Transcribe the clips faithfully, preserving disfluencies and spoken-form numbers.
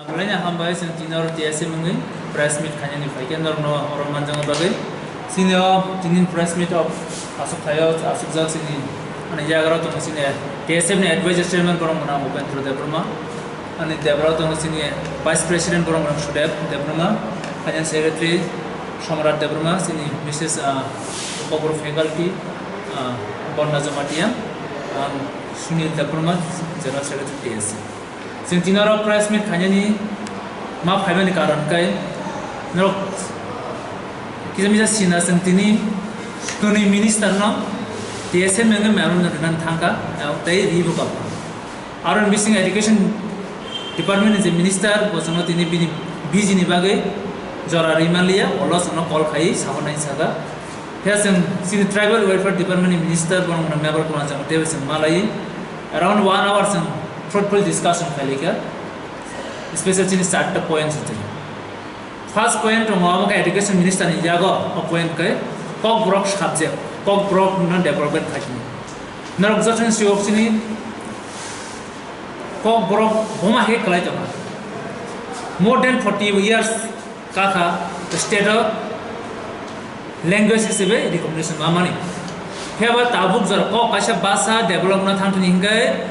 Belai no hambai, chwng tini oro T S M wngwi press meet khainani phaikhe norokno oro manjakna bagwi. Chini o tini press meet o aswk khaio, aswk jak chini, ani yagra tongo chini T S M ni advisor chairman borok mwnang Upendra Debbarma, ani debra tongo chini vice president borok mwnang Sudev Debbarma, ani secretary Somrat Debbarma, chini Missus ah, Kokborok faculty, ah, Bonna Jamatia, ang Sunil Debbarma, general secretary T S M. Chwng tini oro press meet khainani ma phaimani karon khe norok kisa misa sina chwng tini kwnwi minister no T S M wngwi memorandum rwna thangkha, tei ribo kha. Aro bising education department ni je minister bo chwngno tini bini busy ni bagwi jora rwi manliya, ulo chwngno call khai sabo nai saka. Khe chwng chini tribal welfare department ni minister borok no member kuna chwng teibo chwng malai around one hour chwng fruitful discussion khailika, special chini charta point se. First point tongo abo khe education minister ni yago o point khe Kokborok subject, Kokborok no development khaikhe. Norok joto ni siyok chini Kokborok boma khe kwlai tongo. More than forty years kakha state o language hisabe recognition mamani. Phiya ba tabuk jora kok kaisa basa develop na thang thani hingai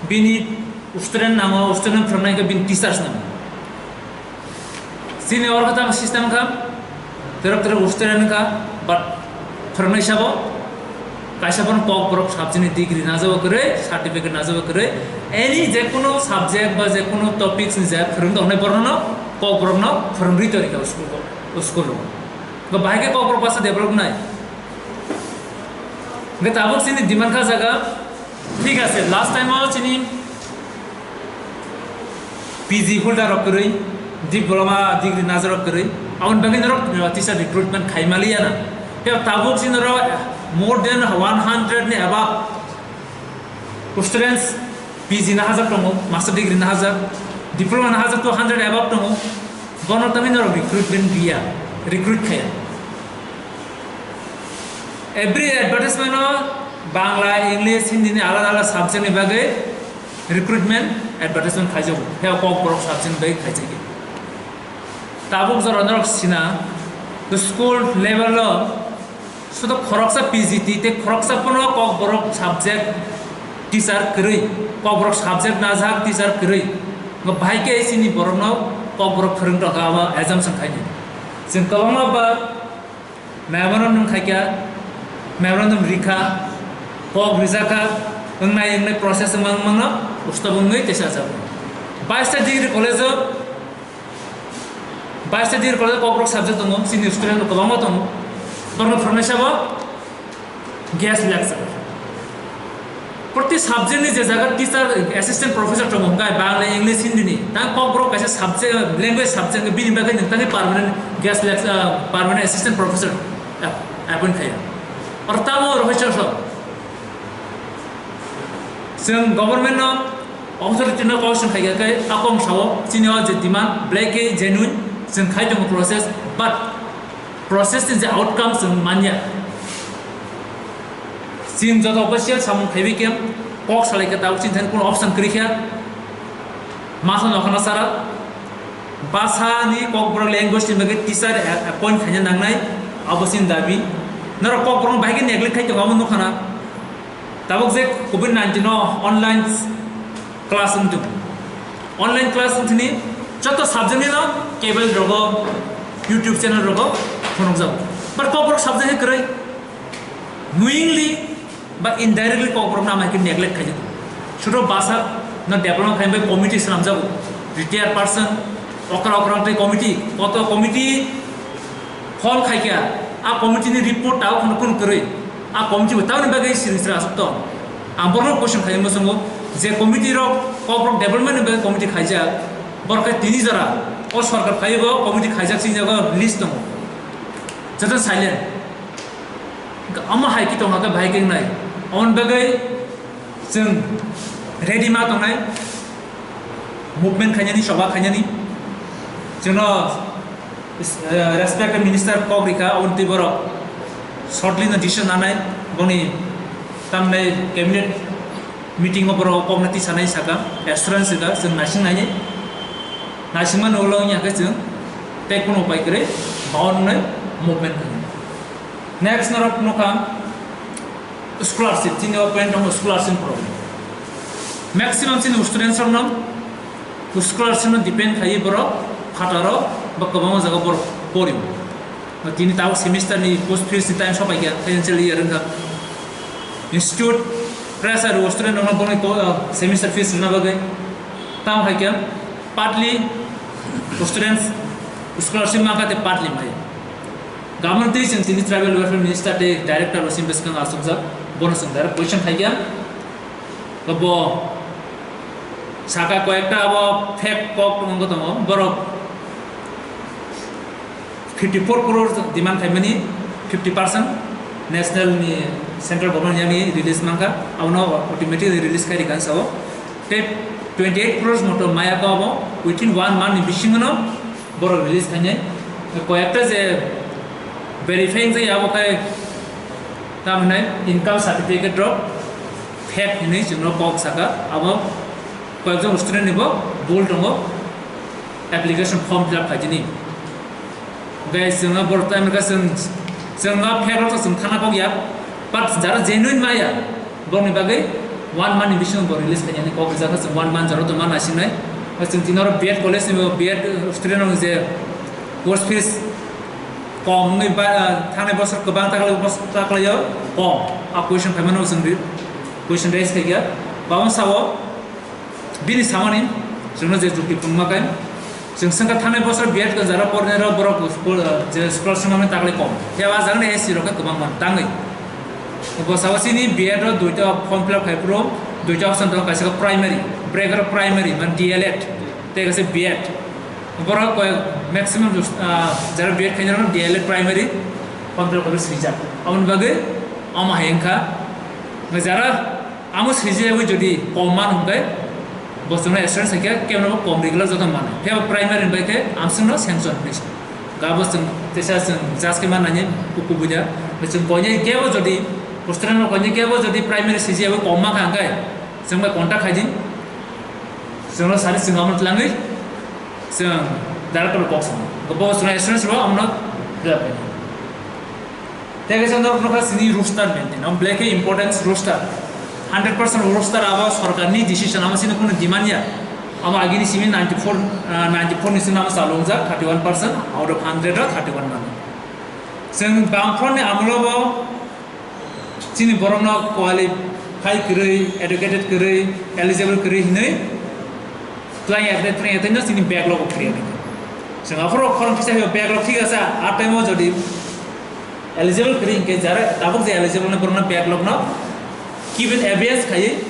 bini student nango, student phwrwngnai khe bini teachers nango. Chini oro khe tamo system kha, terok terok student kha, but phwrwngnai sabo kaisa bono Kokborok subject ni degree najabo kwrwi, certificate najabo kwrwi, any je kono subject ba je kono topics ni je phwrwng tongnai borok no Kokborok no phwrwngwi tongwi kha school o, school o. Bo bahai khe Kokborok basa develop nai. Hwnkhe tabuk chini demand kha jaga, thik ase, last time o chini P G holder rok kwrwi, diploma degree najar rok kwrwi, aboni bagwi norok teacher recruitment khai maliya na. Phiya tabuk chini norok more than one hundred ni above students P G na hajak tongo, master degree na hajak, diploma na hajak two hundred above tongo, bono tamni norok recruitment riya, recruit khaya. Every advertisement o Bangla, English, Hindi ni alada alada subject ni bagwi recruitment advertisement khaijago. He Kokborok subject ni bagwi khaijagya. Tabuk jora norok sina, to school level o sudo khoroksa P G T tei khoroksa pono Kokborok subject teacher kwrwi, Kokborok subject najak teacher kwrwi. Bo bahai khe chini borokno Kokborok phwrwng tongkha, abo assumption khaidi. Chwng kwbangma ba memorandum khaikha, memorandum rikha, kok rijakha, wngnai wngnai process wngma wngmano stop wngwi teisa jago. Baista degree college o, baista degree college o Kokborok subject tongo, chini student rok kwbangma tongo. Borokno phwrwngnai sabo guest lecturer. Proti subject ni je jaga teacher, assistant professor tongo, hwnkhe Bangla, English, Hindi ni. Tang Kokborok kaisa subject, language subject, bini bagwi nwng tangwi permanent guest lect-, ah, permanent assistant professor ap-, appoint khaiya. Oro tamo oro hai chwng sok. Chwng government no authority no question khaikha khe, a kong sao, chini o je demand, belai khe genuine, chwng khai tongo process, but process ni je outcome chwng manya. Chwng joto official samung khaiwi khe kok salai khe tabuk chini thani kuno option kwrwi kha. Masa no khana sara basa ni Kokborok language ni bagwi teacher a-, appoint khaina nangnai, abo chini dabi. Norok Kokborok no bahai khe neglect khai tongo, abo nukha na. Tabuk je covid nineteen o online class wng tong. Online class wng thini joto subject ni no cable rogo, YouTube channel rogo phunukjago. But Kokborok subject khe kwrwi. Knowingly ba indirectly Kokborok no ama khe neglect khaijak. Sudo basa no development khaina bai committee swnamjago. Retired person, okra okra tei committee, koto committee form khaikha, a committee ni report tao kheno kunu kwrwi. A committee bo tamoni bagwi siring siring aswk tong. Ang borokno question khaima songo, je committee rok Kokborok development ni bagwi committee khaijak, borok khe tini jora o sorkar phaibo committee khaijak singjago list tongo. Joto silent. Omo hai khe tongkha khe bahai khe wngnai. Aboni bagwi chwng ready ma tongnai, movement khainani, soba khainani. Chwngno, eh, respected minister kok rikha, aboni twi borok shortly no decision nanai, boni tamni cabinet meeting o borok kokno tisanai saka, assurance rikha, chwng naising nainai. Naisingmani ulo wngya khe chwng tei kunu upai kwrwi bound wngnai movement khainai. Next norok nukha scholarship, chini o point tongo scholarship problem. Maximum chini students rokno scholarship no depend khaiwi borok phataro ba kwbangma jaga borok porio. Tini tabuk semester ni post fees ni time sopaikha, financial year wngkha. Institute pressure o student rokno boni ko-, semester fees rwna bagwi. Tamo hai khe partly students scholarship mankha tei partly maya. Government tei chwng tini tribal welfare minister tei director bo simi bwskango achukjak, bono chwng direct question khaikha. Bo saka koyekta abo fake kok tongo, tongo borok fifty four crore demand khaimani fifty percent national ni central government yani release mankha, abono automatically release khai rikha sao. Tei twenty eight crores moto maya ko abo within one month ni bisingo no borok release khainai. Koyekta je verifying je abo khai tamhinai income certificate rok fake hinwi chwngno kok saka, abo koyekjon student ni bo bul tongo, application form fill up khaijini. Guys, chwngno borok time ka chwng, chwngno fake rok chwng thana kok ya, but jara genuine maya, borokni bagwi one month ni bisingo bo release khainani kok rijak, chwng one month jora tongma naisingnai. Chwng tini oro B Ed college ni bo B Ed student rok je course fees kom wngwi ba, thangnai bosor kwbang taklai, bosor taklaio kom. A question phaimano chwng ri-, question raise khaikha. Babo sao bini samani chwngno je jukti phunukma khe, chwng swngkha thangnai bosor B Ed jara pornai rok borok school, je scholarship mamani taklai kom. Phiya o a jagani S C rok khe kwbang man tangwi. Bo sao chini B Ed o duita form fill up khai phuru duita option tongo, kaisa khe primary, bwrwi khe primary, man D L Ed, tei kaisa B Ed. Borok koi maximum, ah, jara B Ed khainai rok D L Ed primary form fill up khai swijak. Aboni bagwi omo hai wngkha. Jara amo swijagwi jodi kom man hwnkhe, bo chwngno assurance hai khe kebono bo kom ri glak joto manwi. Phiya bo primary ni bai khe amswkno sanction hwnwi se. Ga bo chwng teisa chwng judge khe man nani kuku buida. Chwng koinai kebo jodi, posterano koinai kebo jodi primary swijagwi kom man kha hwnkhe, chwng bai contact khai di. Chwngno sari chwng amo twlangwi chwng director kok sango. Bo chwngno assurance rw amno fill up khainai. Tei kaisa norok nokha sini roster maintain. Am belai khe importance roster. Hundred percent roster abo sorkarni decision, amo sini kunu demand ya. Amo agini simi ninety four, ah, ninety four ni sini amo salongjak, thirty one percent out of hundred o thirty one mano. Chwng bangphorni amolo bo chini borokno qualify kwrwi, educated kwrwi, eligible kwrwi hinwi twlang ya, twlang ya, twino chini backlog o kwrwi. Chwng aphuru khorang kisa backlog thik asa, a time o jodi eligible kwrwi hinkhe jara tabuk je eligible no borokno backlog no given abeyance khaiwi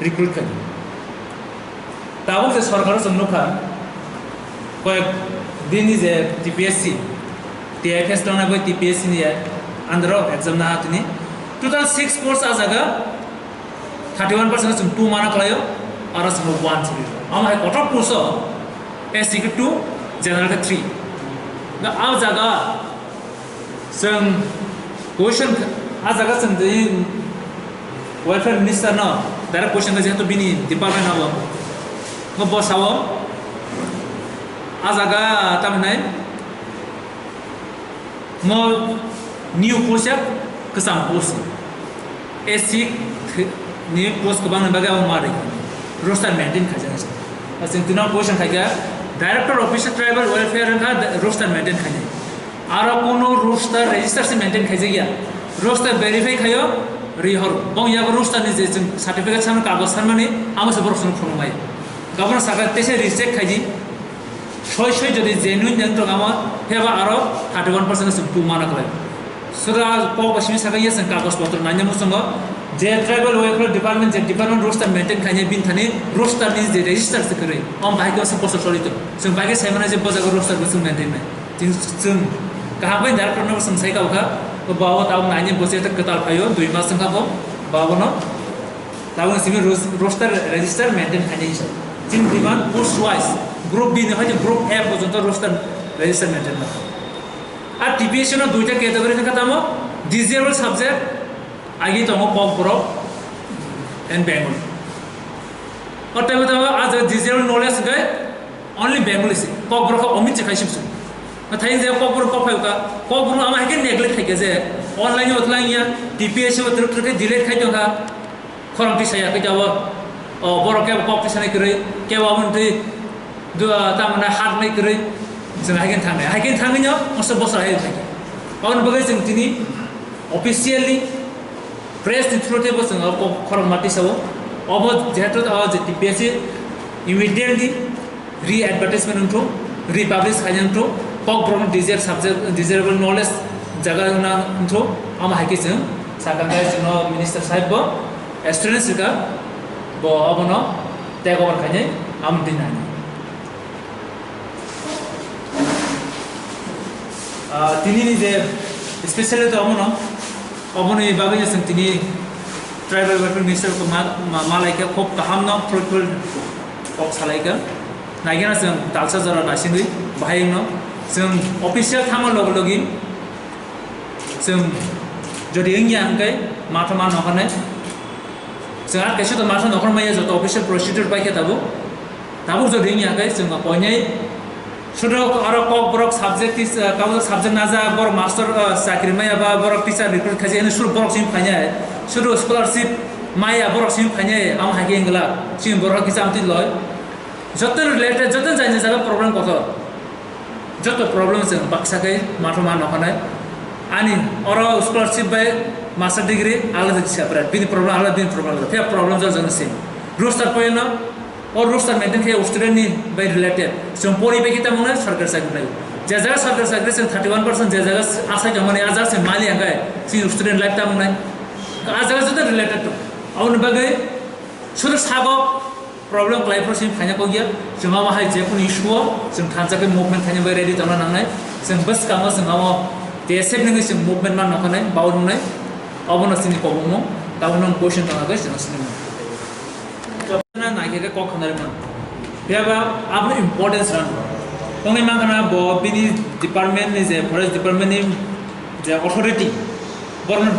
recruit khai. Tabuk je sorkar o chwng nukha, koyek din ni je T P S C, T I F S tongnai bai T P S C ni under o exam na hatini total six post a jaga thirty one percent chwng two mana khlaio, aro chwng one chwng. Amo hai kotor post o S C khe two, general khe three. Da a jaga Chwng question kh-, a jaga chwng twi welfare minister no direct question khe, jehetu bini department abo. Bo bo sao a jaga tamo hinai mo new post ya kwcham post. S C th-, ni post kwbang ni bagwi abo ma rwkha. Roster maintain khaijak se. Chwng tino question khaikha, Director Office Tribal Welfare wngkha roster maintain khainai. Aro kuno roster register se maintain khaijakya. Roster verify khaio, rihor. Bong yago roster ni je chwng certificate sanmani, kagoj sanmani, amo se borok chwng phunukmai. Gabon saka tese recheck khaidi. Soi soi jodi genuine wng tong amo, pheba aro thirty one percent chwng tu mana khlai. Sura kok ba simi saka yes chwng kagoj potro naina muchungo. Je tribal welfare department, je department roster maintain khainai, bini thani roster ni je register se kwrwi. Om bahai khe se poster solito. Chwng bahai khe sai mano je bo jaga roster bo chwng maintain nai. Chwng, chwng kaham bai director no chwng sai kha, bo abo tabuk naina bo se kwtal phaio, dui mas wngkha bo, bo abono. Tabuk simi ros-, roster register maintain khainai se. Chini demand post wise, group B ni hoite group F porjonto roster register maintain ma. A T P S C no duita category wngkha tamo, disabled subject, agi tongo Kokborok and Bengali. O tei bo tamo a jaga disabled knowledge hwnkhe Only Bengali se. Kokborok khe omit se khai sibsu. Nathai je Kokborok kok phai ka, Kokborok ama hai khe neglect khai khe je online o tlang ya, T P S o tru tru khe delete khai tong kha. Khorang tisa ya khe jabo. O borok khe kok tisa nai kwrwi, khe wa mun twi du ta mana hat nai kwrwi. Jeng hai khe thang nai. Hai khe thang nyo, oso bosa hai thang. Aboni bagwi jeng tini officially press ni through tei bo chwng o kok khorang ma tisa o. Obo jehetu o je T P S C immediately re-advertisement wngthok, republish khaina wngthok, Kokborok desire subject, desirable knowledge jaga wngna wngthok, ama hai khe chwng sakha khe chwngno minister sahib bo assurance rwkha, bo obono take over khainai amo dinani. Ah, tini ni je specially to omono, oboni bagwi je chwng tini tribal welfare minister ko ma, ma, malaikha, khub kaham no fruitful kok salaikha. Naigena chwng talsa jora naisingwi bahai wngno chwng official thangma logi logi chwng jodi wngya hwnkhe matha ma nokhanai. Chwng ar kaisa to matha nokhor maya joto official procedure bai khe tabuk. Tabuk jodi wngya hwnkhe chwng koinai sudo aro Kokborok subject is, uh, kabo subject najak borok master, uh, chakri maya ba borok teacher recruit khaijak hwnwi sudo borok simi phainai. Sudo scholarship maya borok simi phainai. Amo hai khe wngla chini borok kisa amtwi loi. Joto related, joto jani jaga problem kotor. Joto problem chwng baksa khe matha ma nokhanai. Ani oro scholarship bai master degree alada separate. Bini problem alada, bini problem alada. Phiya problem jal jana same. Roster poyeno, o roster maintain khe student ni bai related. Chwng pori bai kita mwnai sarkar chakri nai. Je jaga sarkar chakri chwng thirty one percent je jaga asai tongmani a jaga se mali angkai. Chini student life ta mwnai. A jaga joto related to. Aboni bagwi sudu sago problem khlai phuru sini phaina kok ya, chwng abo hai je kunu issue o chwng thansa khe movement khaina bai ready tongna nangnai. Chwng bwskango chwng abo T S F ni chwng movement ma nokhanai, bau nungnai, obono chini kobongmung, tabukno question tongna bai chwng sini. Na naikhe kok khanari man. Phiya ba abono importance ran. Tongnai man khana bo bini department ni je forest department ni je authority, borokno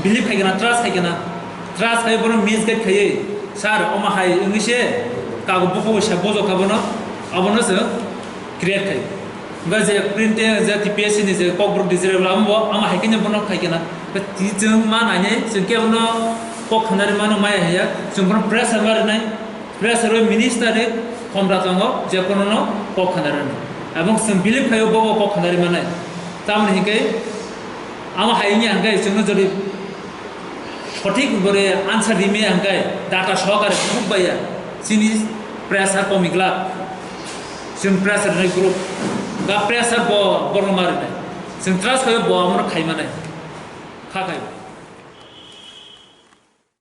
believe khai kana, trust khai kana, trust khai borokno misguide khaiwi, "Sir, omo hai wngwi se kago buphang bai sa bojok kha bono, abono se create khai." Hwnkhe je print, je T P S C ni je Kokborok desirable, amo bo, amo hai khe bono khai kana. Twi chwng ma nainai, chwng khe bono kok khanari mano maya hiya, chwng bono pressure ma rwnai. Pressure o minister ni khomra tongo, je kono no kok khana rwni. Abong chwng believe khaio bo bo kok khana rwmani. Tamoni hinkhe amo hai wngya hinkhe chwngno jodi sothik bore answer rimaya hinkhe data sohokare phunuk baiya chini pressure komi glak. Chwng pressure rwnai group. Ga pressure bo borno ma rwnai. Chwng trust khaio bo amono khaimanai. Kha khaio.